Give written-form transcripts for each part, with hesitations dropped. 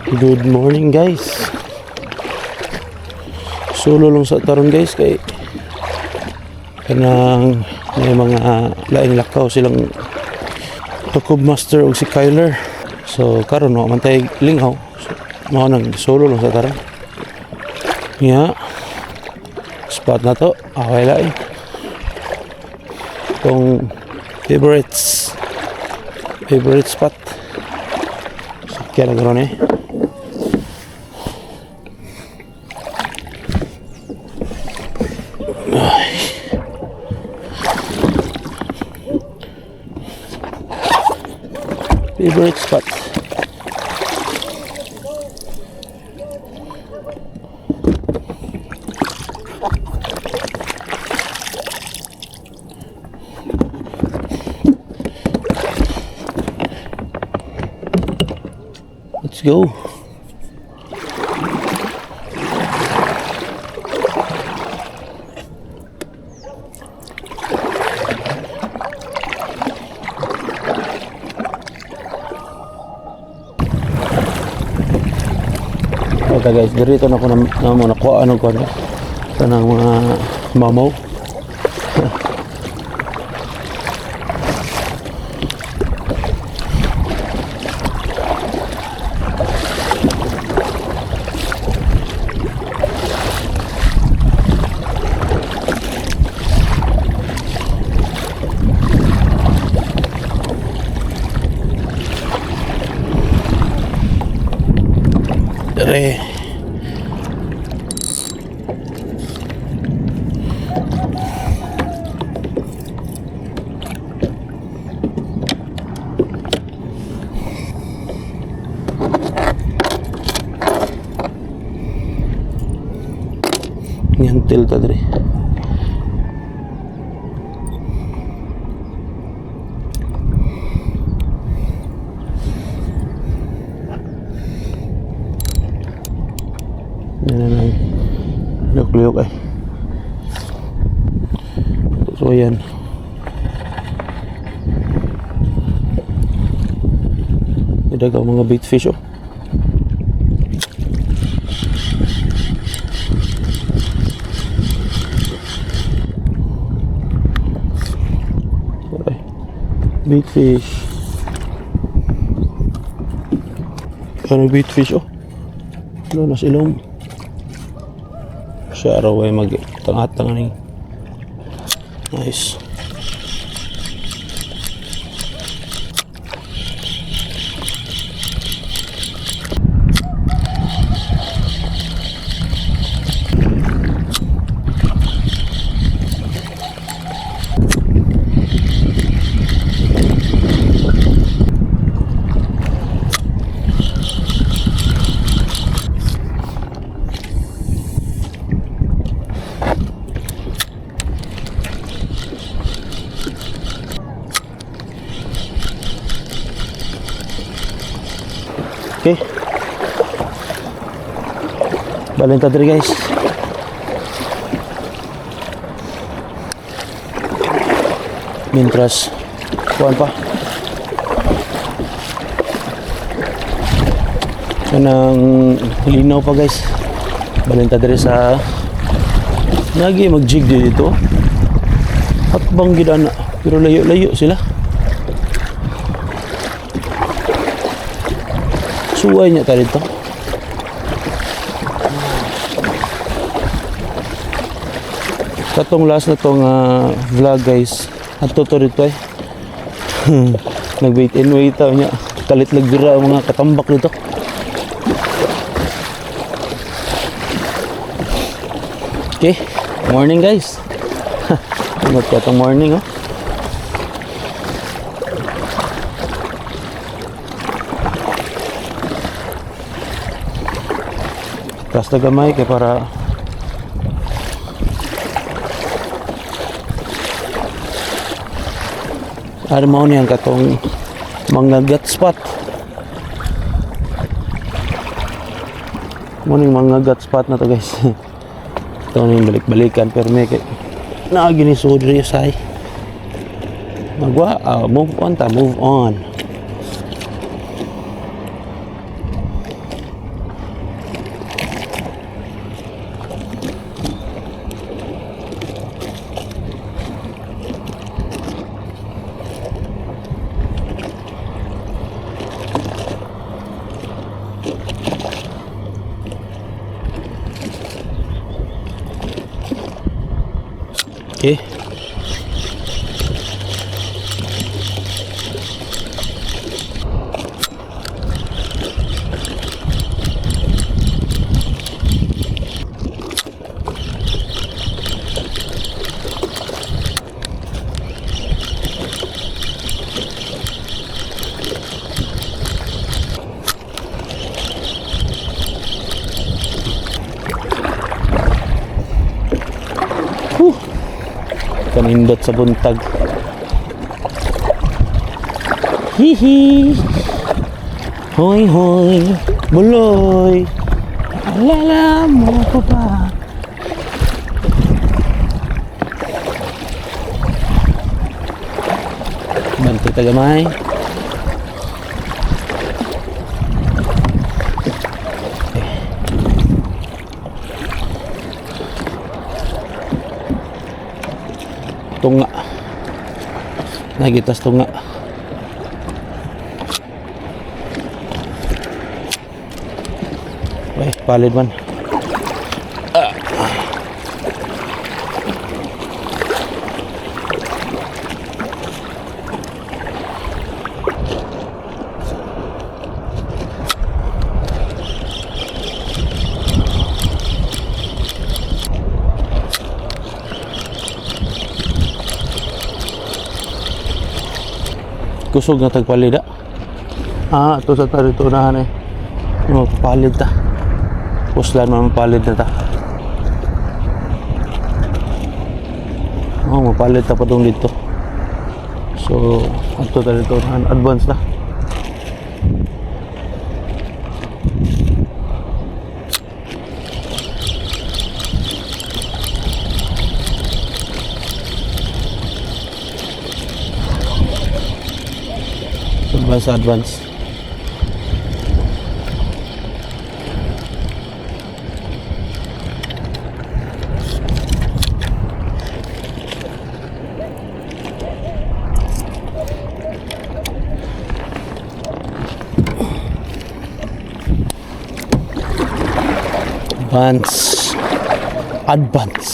Good morning, guys. Solo lang sa taron, guys, kay kanang may mga laing lakaw silang Jacob Master ug si Kyler. So karon wa man tay linghaw. So, mao nang solo lang sa taron. Nya spot na to, away lain. Itong favorite spot. Sakya na karon eh. Favorite spot. Let's go. Okay guys, dito na ko na, na mo nakuha ano ko kanang mga mamaw. Dire. Nyantil ta dire. Yan na lang. Luyok-luyok ay. So ayan. Idag ang mga bait fish, oh. Ay, bait fish. Ano bait fish, oh? Ano nasa ilong? Siya araw ay mag tanga-tanga ni. Nice. Okay. Balin ta diri, guys. Mientras kuan pa. Kanang linaw pa, guys. Balin ta diri sa nagi mag-jig dito. Hakbang gid ana, pero layo-layo sila. Suway niya ta dito. Katong last na tong vlog, guys. Adto to dito eh. Nag-wait and wait ta niya. Kalit lag dira ang mga katambak dito. Okay, morning, guys. Ingat ka tong morning, oh. Atras na gamay kay para ano mo niyang katong mga get spot. Mo ning mga gut spot na to, guys. Ito na yung balik-balikan pero may kay naagi ni sudri say. Magwa, move on ta, move on. Okay. Whew. Kanindot sa buntag. Hihi. Hoy hoy. Buloy. Alala mo pa ba? Bantay tagamay. Tunga. Nagitas tunga. Uy, palid man. Ah. Kusog na tagpalid ah. Ah, ito sa tarito unahan eh. Mapapalid ta. Puslan man mapalid na ta. Oh, mapalit ta pa dong dito. So, ato tarito unahan. Advance na. Advance, advance. Advance. Advance.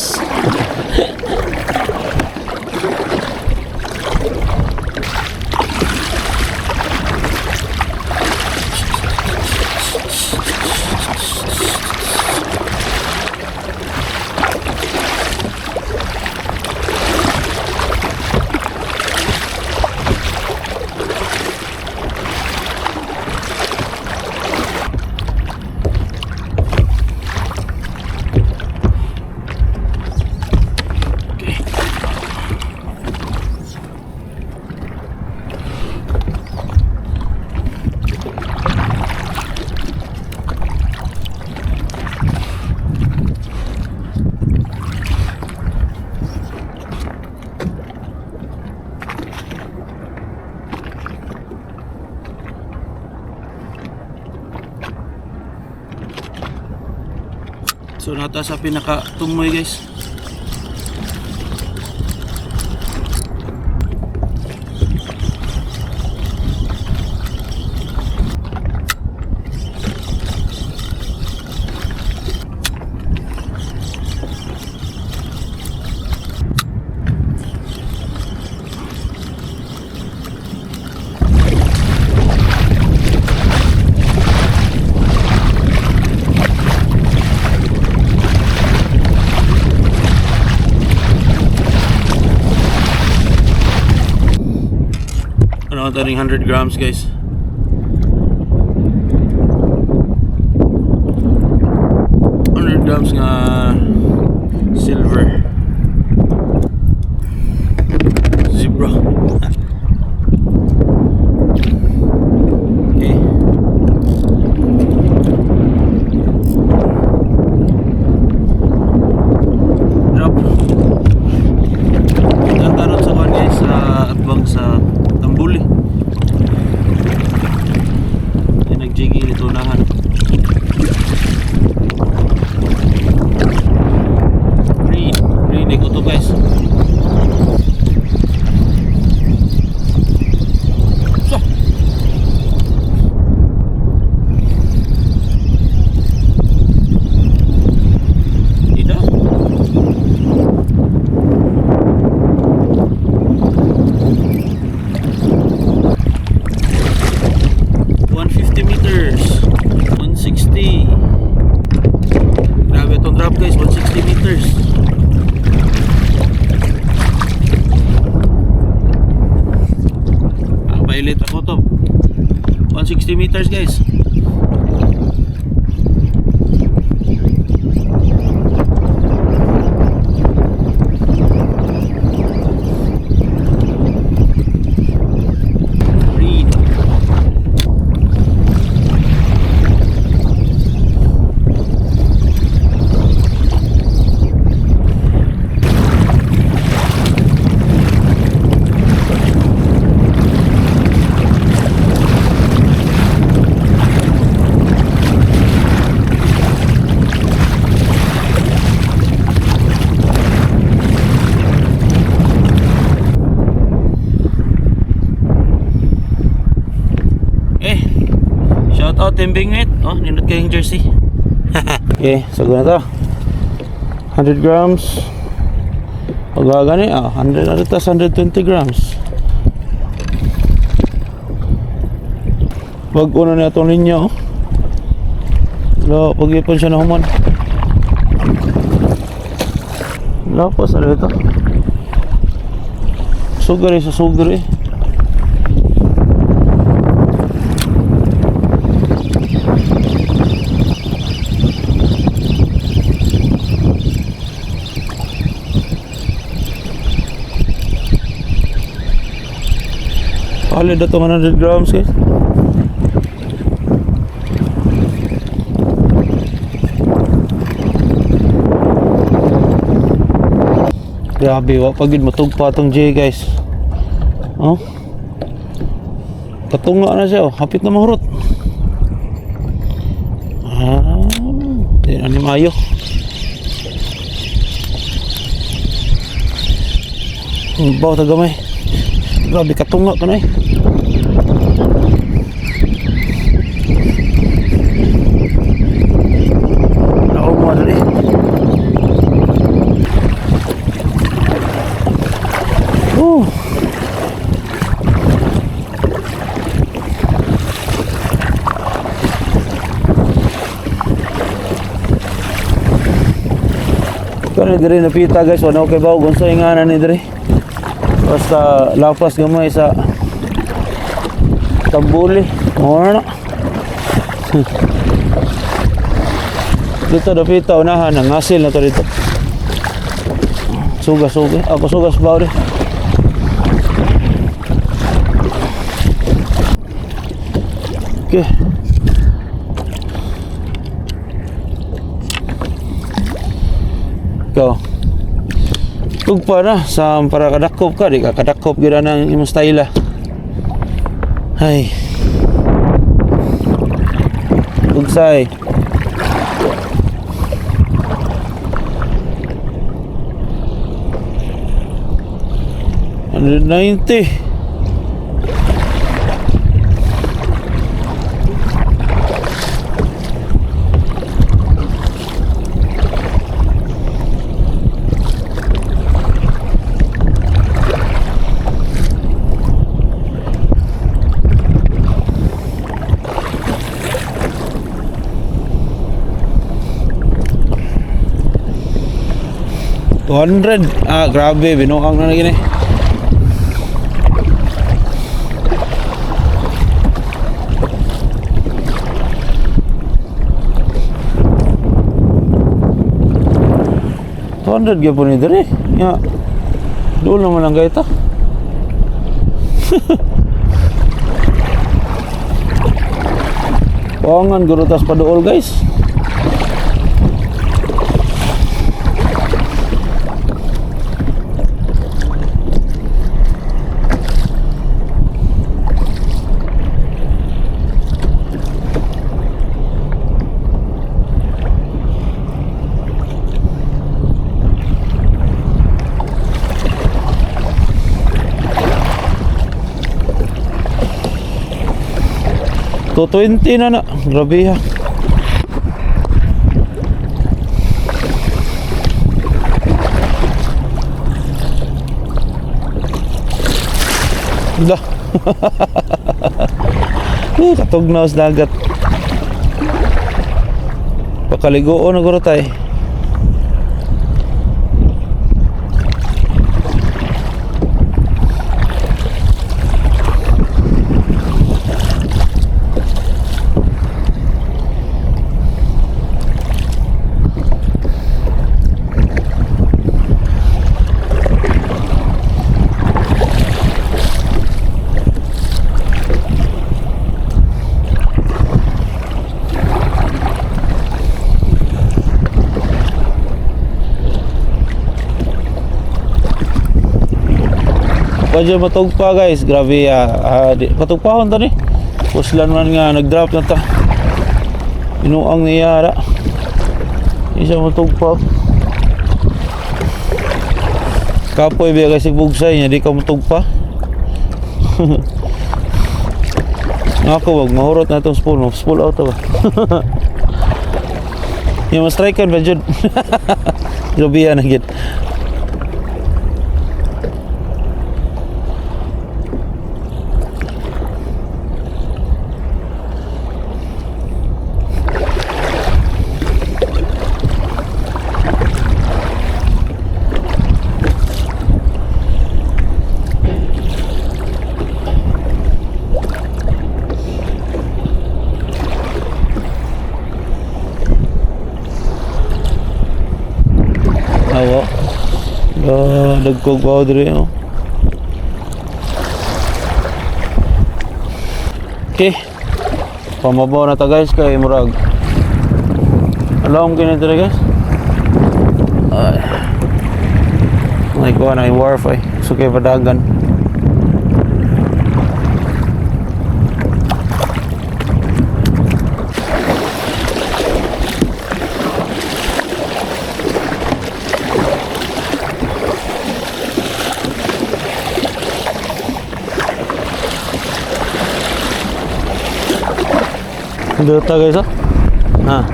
So nata sa pinaka tumoy, guys. Ano ito 100 grams, guys. 100 grams nga silver zebra. Okay. Drop. Tatarot sa kwan, guys, sa atbang sa Tambuli. Ay nag-jigging nito unahan. Green. Read. Eh, shout out Team Bingwit. Oh, nindot kayong jersey. Okay, so na to. 100 grams. Pag gani, 100, ano tas 120 grams. Wag una na itong linya, oh. Wala, pag-ipon siya na human. Lapas, ano ito? Sugar eh, sa sugar eh. Solid na itong 100 grams, guys. Grabe, wa pagid matugpa atong J, guys. Oh. Katunga na siya, oh. Hapit na mahurot. Ah, di na ni maayo. Ang baw ta gamay. Grabe katunga to na eh. Naong mo dali. Oh. Kani diri napita, guys, wala ko kay bawo unsa nga ni diri. Basta lapas gamay sa Tambuli. Mao na. Dito dapita unahan ang ngasil na to dito. Suga suga. Ako sugas bawo di. Okay. Ikaw. Tugpa na sa para kadakop ka, di ka kadakop gyud ang imong style ah. Ay. Ugsay. 190. 200. Ah, grabe, binuang na na gini. 200 gyapon ni diri. Ya. Doon naman ang gaita. Pangan guro tas paduol, guys. 220 na na. Grabe ha. Dah. Katugnaw sa dagat. Pakaligoon na guro tay. Medyo matugpa, guys. Grabe di, patugpahon ta ni. Puslan man nga nag-drop na ta. Inuang niya ra. Di siya matugpa. Kapoy biya kasi bugsay niya, di ka matugpa. Nga ako, wag mahurot na itong spool. Spool out ba? Yung mas strike ba jud? Grabe yan na gid. Awa. Dagkog pa diri oh. Okay. Pamabaw na ta, guys, kay murag. Alam kini diri, guys. Ay. May kuha na yung wharf ay. Sukay padagan. Dito, guys, oh. Na.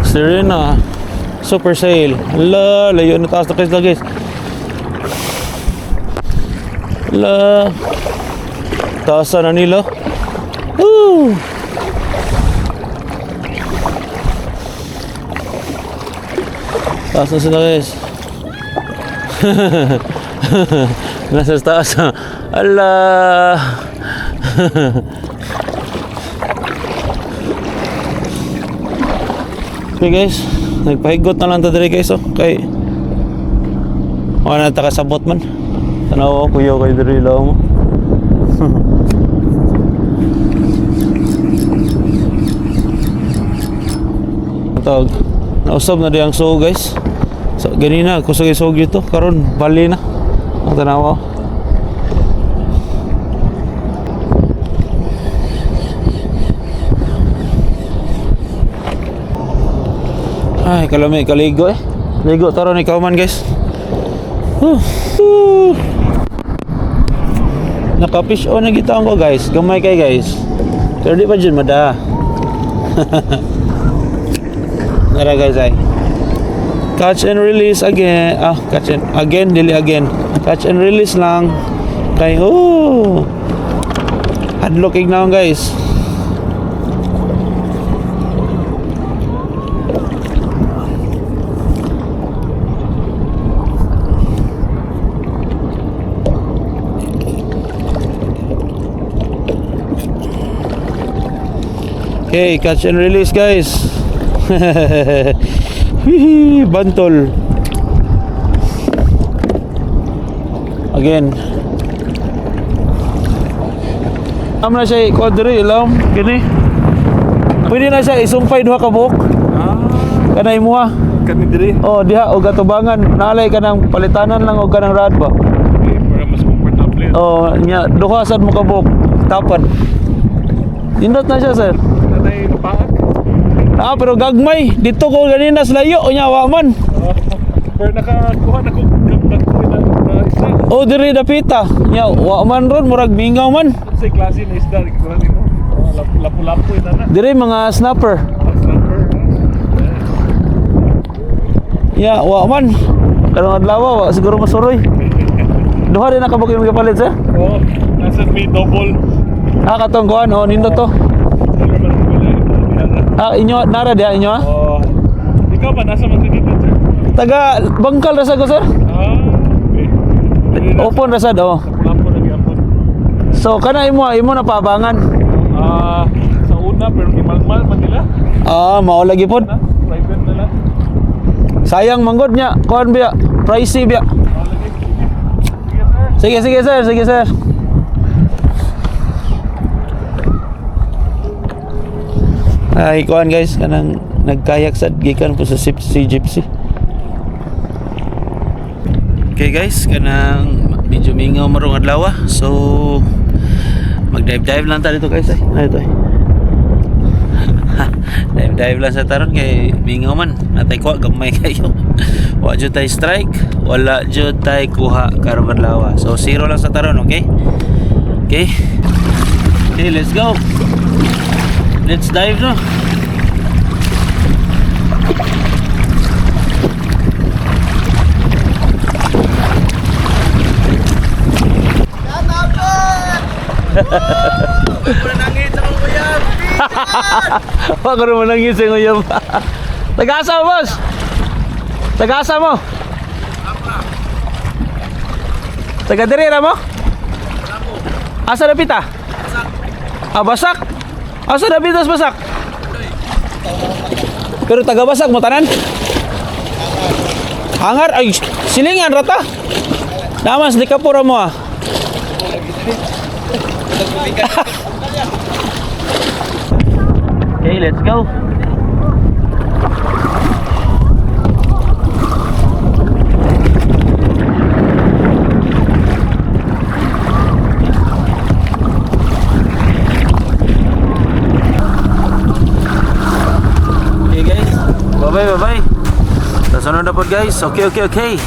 Serena. Super sale. Ala, layo na taas na guys guys. Ala. Taas na nila. Woo! Taas na sila, guys. Nasa taas na. Ala. Okay guys, nagpahigot na lang ta diri, guys, oh. Kay wala na ta kasabot man. Tanaw ko kuya kay diri lang mo. Tawag. Nausab na di ang suog, guys. So ganina kusog suog dito karon bali na. Ang tanaw. Oh. Ay, kalami, kaligo eh. Ligo taro ni kauman, guys. Huh. Huh. Naka-fish on na kita ko, guys. Gamay kay, guys. Pero di pa dyan mada. Nara, guys, ay. Catch and release again. Ah, catch and again, dili again. Catch and release lang. Kay oh. Hadlok na, guys. Okay, catch and release, guys. Hihi, bantol. Again. Am na siya kuadri ilam kini. Pwede na siya isumpay duha ka buok. Ah, Kanay mo. Kani diri. Oh, diha og atubangan nalay kanang palitanan lang og kanang rod ba. Okay, para mas komportable. Oh, nya duha sad mo ka buok tapan. Nindot na siya, sir. Nanay paak. Ah, pero gagmay dito ko ganina sa layo unya wa man. Ah, pero nakakuha na ko dagko na isda. Oh, diri dapita. Nya wa man ron, murag mingaw man. Unsay klase na isda gikuha nimo? Ah, lapu-lapu ina na. Diri mga snapper. Ah, snapper. Ya, wa man. Karong adlaw wa siguro masuroy. Duha din na kabuk yung kapalit, sir. Oh, nasa may double. Ah, katong kuan, oh, nindot to. Wala man ko wala imo diha. Ah, inyo nara diha inyo ah. Oh. Ikaw ba nasa man ka dito, sir? Taga Bangkal ra sa ko, sir. Ah, okay. Diri na. Open ra sad, oh. Lapu-lapu na gyapon. So kana imo imo na paabangan. Ah, sa una pero gimalmal man nila. Ah, mao lagi pod. Na, private na lang. Sayang manggod niya, kuan biya, pricey biya. Ah, lagi. Sige, sir. Sige, sige, sir, sige, sir. Ay, kuan, guys, kanang nagkayak sad gikan po sa Gypsy Gypsy. Okay guys, kanang Medyo mingaw marong adlaw. So mag-dive dive lang ta dito, guys, ay. Ano ito ay? Dive dive lang sa taron kay mingaw man. Natay kuha gamay kayo. Wa jud tay strike, wala jud tay kuha karong adlaw. So zero lang sa taron, okay? Okay. Okay, let's go. Let's dive, no. Wag ko naman nangis sa nguyab. Tagasa mo, boss. Tagasa mo. Taga diri ra mo? Asa na pita? Ah, Basak. Asa na pita sa Basak? Pero taga Basak mo tanan? Hangar ay silingan rata. Namas di kapura mo ah. Okay, let's go. Okay, guys. Bye bye, bye bye. Sa sunod na po, guys. Okay.